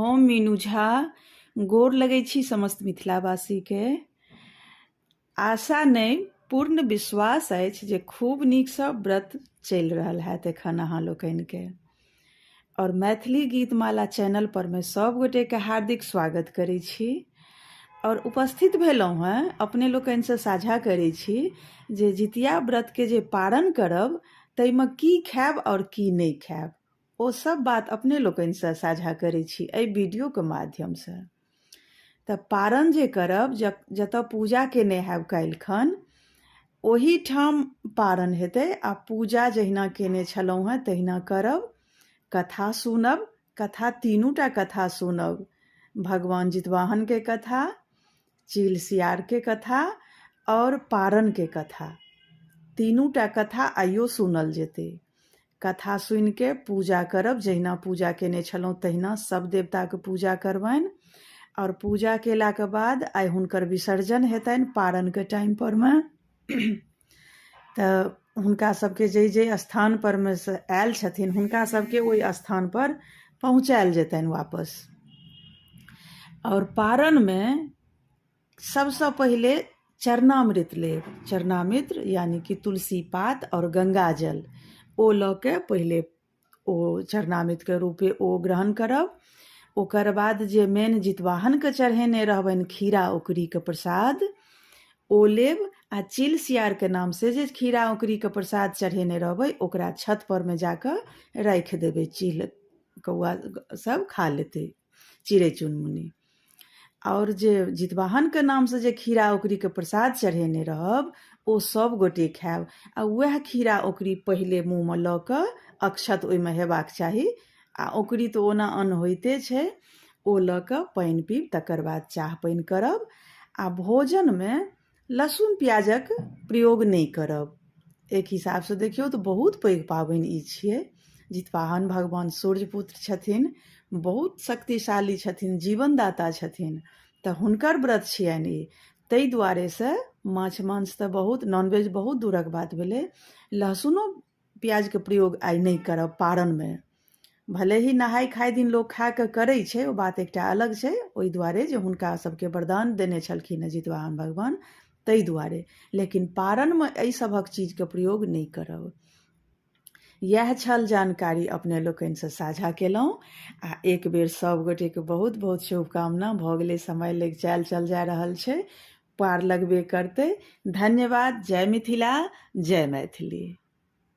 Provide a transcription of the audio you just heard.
हम मीनू झा गोर लगै छी समस्त मिथिलावासीके। आशा नहि, पूर्ण विश्वास अछि जे खूब नीकसँ व्रत चलि रहल हैत एखन अहाँ लोकनिके। आओर मैथिली गीतमाला चैनल पर मे सब गोटेके हार्दिक स्वागत करै छी। आओर उपस्थित भेलहुँ हेँ अपने लोकनिसँ साझा करै छी जे जितिया व्रतके जे पारण करब ताहिमे की खायब आओर की नहि खायब। ओ सब बात अपने लोकनिसँ साझा करै छी एहि वीडियोके माध्यमसँ। तऽ पारण जे करब, जतऽ पूजा केने हैब काल्हिखन, ओहिठाम पारण हेतै आ पूजा जहिना केने छलहुँ हेँ तहिना करब। कथा सुनब, कथा तीनूटा कथा सुनब, भगवान जितवाहनके कथा, चील सियारके कथा आओर पारणके कथा। तीनूटा कथा आइयो सुनल जेतै। कथा सुनिके पूजा करब, जहिना पूजा केने छलहुँ तहिना सब देवताके पूजा करबनि। आओर पूजा केलाके बाद आइ हुनकर विसर्जन हेतनि पारणके टाइम परमे। तऽ हुनका सबके जाहि जाहि स्थान परमे से आयल छथिन हुनका सबके ओहि स्थान पर पहुँचायल जेतनि वापस। आओर पारणमे सबसँ पहिले चरणामृत लेब। चरणामृत यानि कि तुलसी पात आओर गंगा जल, ओ लऽ के पहिले ओ चरणामृतके रूपे ओ ग्रहण करब। ओकर बाद जे मेन जितवाहनके चढ़ेने रहबनि खीरा औकरीके प्रसाद, ओ लेब। आ चील सियारके नामसँ जे खीरा औकरीके प्रसाद चढ़ेने रहबै ओकरा छत परमे जाकऽ राखि देबै, चील कौआ सब खा लेतै, चिड़ै चुनमुनी। आओर जे जितवाहनके नामसँ जे खीरा औकरीके प्रसाद चढ़ेने रहब ओ सब गोटे खायब। आ वएह खीरा औकरी पहिले मुँहमे लऽ कऽ अक्षत ओहिमे हेबाक चाही। आ औकरी तऽ ओना अन्न होइते छै, ओ लऽ कऽ पानि पीब, तकर बाद चाह पानि करब। आ भोजनमे लहसुन प्याजक प्रयोग नहि करब। एक हिसाबसँ देखियौ तऽ बहुत पैघ पाबनि ई छियै। जितवाहन भगवान सूर्यपुत्र छथिन, बहुत शक्तिशाली छथिन, जीवनदाता छथिन, तऽ हुनकर व्रत छियनि ई। ताहि दुआरेसँ माछ मांस तऽ बहुत, नॉनवेज बहुत दूरक बात भेलै, लहसुनो प्याजके प्रयोग आइ नहि करब पारणमे। भले ही नहाय खाय दिन लोक खा कऽ करै छै, ओ बात एकटा अलग छै, ओहि दुआरे जे हुनका सबके वरदान देने छलखिन हेँ जितवाहन भगवान, ताहि दुआरे, लेकिन पारणमे एहि सभक चीजके प्रयोग नहि करब। इएह छल जानकारी, अपने लोकनिसँ साझा केलहुँ। आ एक बेर सब गोटेके बहुत बहुत शुभकामना। भऽ गेलै, समय लगिचायल चल जा रहल छै, पार लगबे करतै। धन्यवाद। जय मिथिला, जय मैथिली।